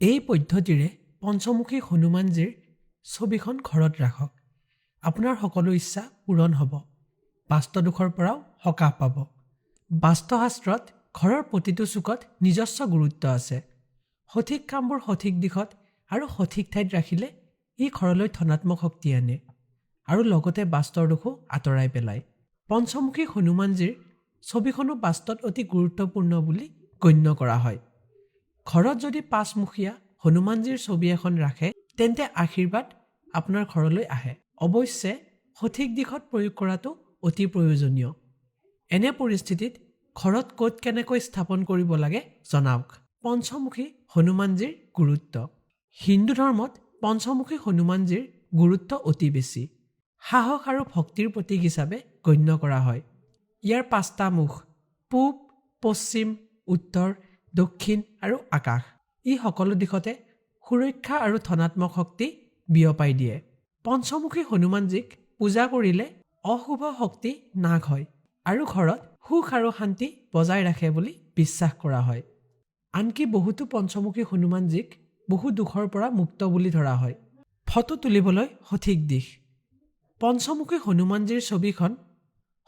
এই পদ্ধতিৰে পঞ্চমুখী হনুমানজীৰ ছবিখন ঘৰত ৰাখক। আপোনাৰ সকলো ইচ্ছা পূৰণ হ'ব। বাস্তুদোষৰ পৰাও সকাহ পাব। বাস্তুশাস্ত্ৰত ঘৰৰ প্ৰতিটো চুকত নিজস্ব গুৰুত্ব আছে। সঠিক কামবোৰ সঠিক দিশত আৰু সঠিক ঠাইত ৰাখিলে ই ঘৰলৈ ধনাত্মক শক্তি আনে আৰু লগতে বাস্তুৰ দোষো আঁতৰাই পেলায়। পঞ্চমুখী হনুমানজীৰ ছবিখনো বাস্তুত অতি গুৰুত্বপূৰ্ণ বুলি গণ্য কৰা হয়। ঘৰত যদি পাঁচমুখীয়া হনুমানজীৰ ছবি এখন ৰাখে, তেন্তে আশীৰ্বাদ আপোনাৰ ঘৰলৈ আহে। অৱশ্যে সঠিক দিশত প্ৰয়োগ কৰাটো অতি প্ৰয়োজনীয়। এনে পৰিস্থিতিত ঘৰত ক'ত কেনেকৈ স্থাপন কৰিব লাগে জনাওক। পঞ্চমুখী হনুমানজীৰ গুৰুত্ব। হিন্দু ধৰ্মত পঞ্চমুখী হনুমানজীৰ গুৰুত্ব অতি বেছি। সাহস আৰু ভক্তিৰ প্ৰতীক হিচাপে গণ্য কৰা হয়। ইয়াৰ পাঁচটা মুখ পূব, পশ্চিম, উত্তৰ, দক্ষিণ আৰু আকাশ। ই সকলো দিশতে সুৰক্ষা আৰু ধনাত্মক শক্তি বিয়পাই দিয়ে। পঞ্চমুখী হনুমানজীক পূজা কৰিলে অশুভ শক্তি নাশ হয় আৰু ঘৰত সুখ আৰু শান্তি বজাই ৰাখে বুলি বিশ্বাস কৰা হয়। আনকি বহুতো পঞ্চমুখী হনুমানজীক বহু দোষৰ পৰা মুক্ত বুলি ধৰা হয়। ফটো তুলিবলৈ সঠিক দিশ। পঞ্চমুখী হনুমানজীৰ ছবিখন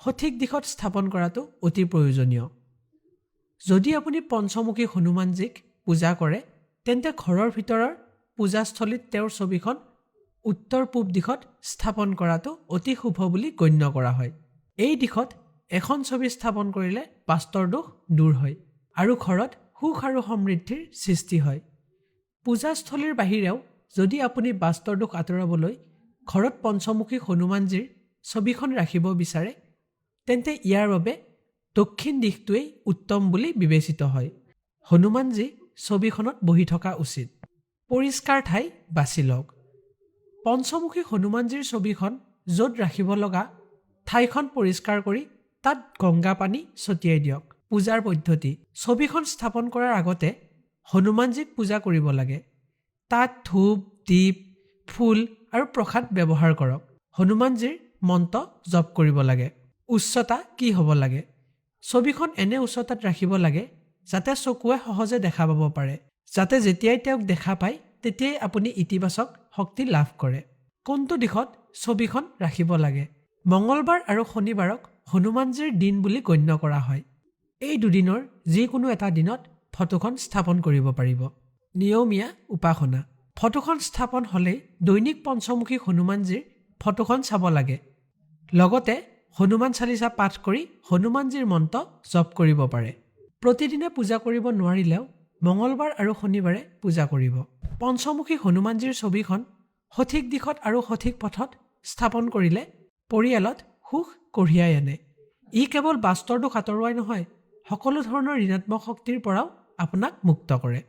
সঠিক দিশত স্থাপন কৰাটো অতি প্ৰয়োজনীয়। যদি আপুনি পঞ্চমুখী হনুমানজীক পূজা কৰে, তেন্তে ঘৰৰ ভিতৰৰ পূজাস্থলীত তেওঁৰ ছবিখন উত্তৰ পূব দিশত স্থাপন কৰাটো অতি শুভ বুলি গণ্য কৰা হয়। এই দিশত এখন ছবি স্থাপন কৰিলে বাস্তুৰ দোষ দূৰ হয় আৰু ঘৰত সুখ আৰু সমৃদ্ধিৰ সৃষ্টি হয়। পূজাস্থলীৰ বাহিৰেও যদি আপুনি বাস্তুৰ দোষ আঁতৰাবলৈ ঘৰত পঞ্চমুখী হনুমানজীৰ ছবিখন ৰাখিব বিচাৰে, তেন্তে ইয়াৰ বাবে দক্ষিণ দিশটোৱেই উত্তম বুলি বিবেচিত হয়। হনুমানজী ছবিখনত বহি থকা উচিত। পৰিষ্কাৰ ঠাই বাছি লওক। পঞ্চমুখী হনুমানজীৰ ছবিখন য'ত ৰাখিব লগা ঠাইখন পৰিষ্কাৰ কৰি তাত গংগা পানী ছটিয়াই দিয়ক। পূজাৰ পদ্ধতি। ছবিখন স্থাপন কৰাৰ আগতে হনুমানজীক পূজা কৰিব লাগে। তাত ধূপ, দীপ, ফুল আৰু প্ৰসাদ ব্যৱহাৰ কৰক। হনুমানজীৰ মন্ত্ৰ জপ কৰিব লাগে। উচ্চতা কি হ'ব লাগে? ছবিখন এনে উচ্চতাত ৰাখিব লাগে যাতে চকুৱে সহজে দেখা পাব পাৰে, যাতে যেতিয়াই তেওঁক দেখা পায় তেতিয়াই আপুনি ইতিবাচক শক্তি লাভ কৰে। কোনটো দিশত ছবিখন ৰাখিব লাগে? মঙলবাৰ আৰু শনিবাৰক হনুমানজীৰ দিন বুলি গণ্য কৰা হয়। এই দুদিনৰ যিকোনো এটা দিনত ফটোখন স্থাপন কৰিব পাৰিব। নিয়মীয়া উপাসনা। ফটোখন স্থাপন হ'লেই দৈনিক পঞ্চমুখী হনুমানজীৰ ফটোখন চাব লাগে। লগতে হনুমান চালিচা পাঠ কৰি হনুমানজীৰ মন্ত্ৰ জপ কৰিব পাৰে। প্ৰতিদিনে পূজা কৰিব নোৱাৰিলেও মঙলবাৰ আৰু শনিবাৰে পূজা কৰিব। পঞ্চমুখী হনুমানজীৰ ছবিখন সঠিক দিশত আৰু সঠিক পথত স্থাপন কৰিলে পৰিয়ালত সুখ কঢ়িয়াই আনে। ই কেৱল বাস্তুৰ দোষ আঁতৰোৱাই নহয়, সকলো ধৰণৰ ঋণাত্মক শক্তিৰ পৰাও আপোনাক মুক্ত কৰে।